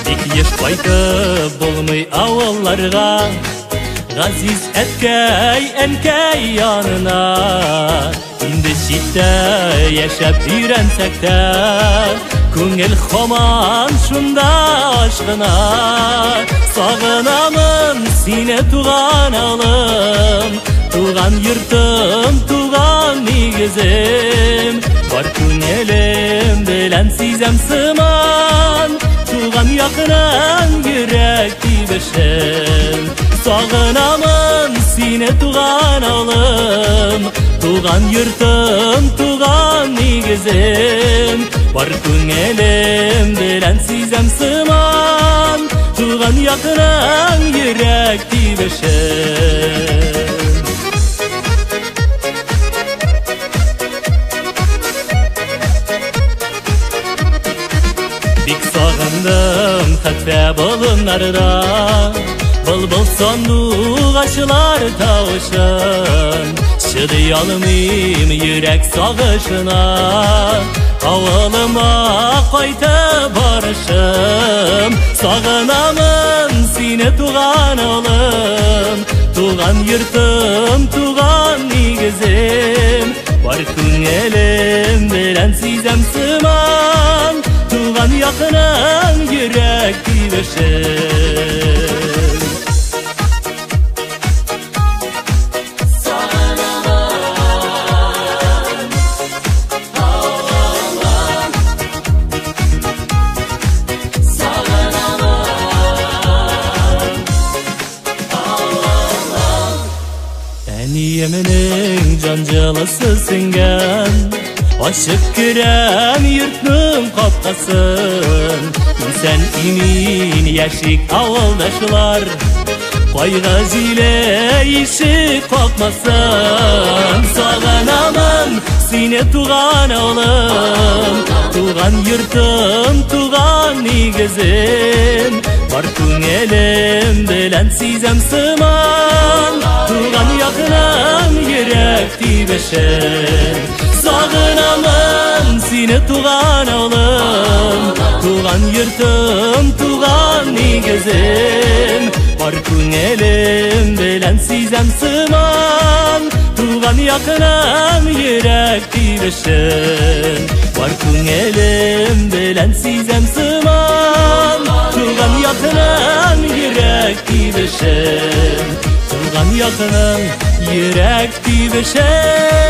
Бик еш кайтып булмый авылларга, Газиз әткәй, әнкәй янына. Инде читтә яшәп өйрәнсәк тә, күңел һаман шунда ашкына. Сагынамын сине, туган авылым, туган йортым, туган нигезем. Бар күңелем белән сизәм сыман, туган якының йөрәк тибешен. Сагынамын сине, туган авылым, туган йортым, туган нигезем. Бар күңелем белән сизәм сыман, туган якының йөрәк тибешен. Бик сагындым хәтфә болыннарда былбыл сандугачлар тавышын. Чыдый алмыйм йөрәк сагышына, авылыма кайтып барышым. Сагынамын сине, туган авылым, туган йортым, туган нигезем. Бар күңелем белән сизәм сыман, туган якының йөрәк тибешен. Әниемнең җан җылысы сеңгән ачык керәм йортның капкасын. Исән имин яшик авылдашлар, кайгы җиле ишек какмасын. Сагынамын сине, туган авылым, туган йортым, туган нигезем. Бар күңелем белән сизәм сыман, туган якының йөрәк тибешен. Сагынамын сине, туган авылым, туган йортым, туган нигезем. Бар күңелем белән сизәм сыман, туган якының йөрәк тибешен. Бар күңелем белән сизәм сыман, туган якының йөрәк тибешен. Туган якының йөрәк тибешен.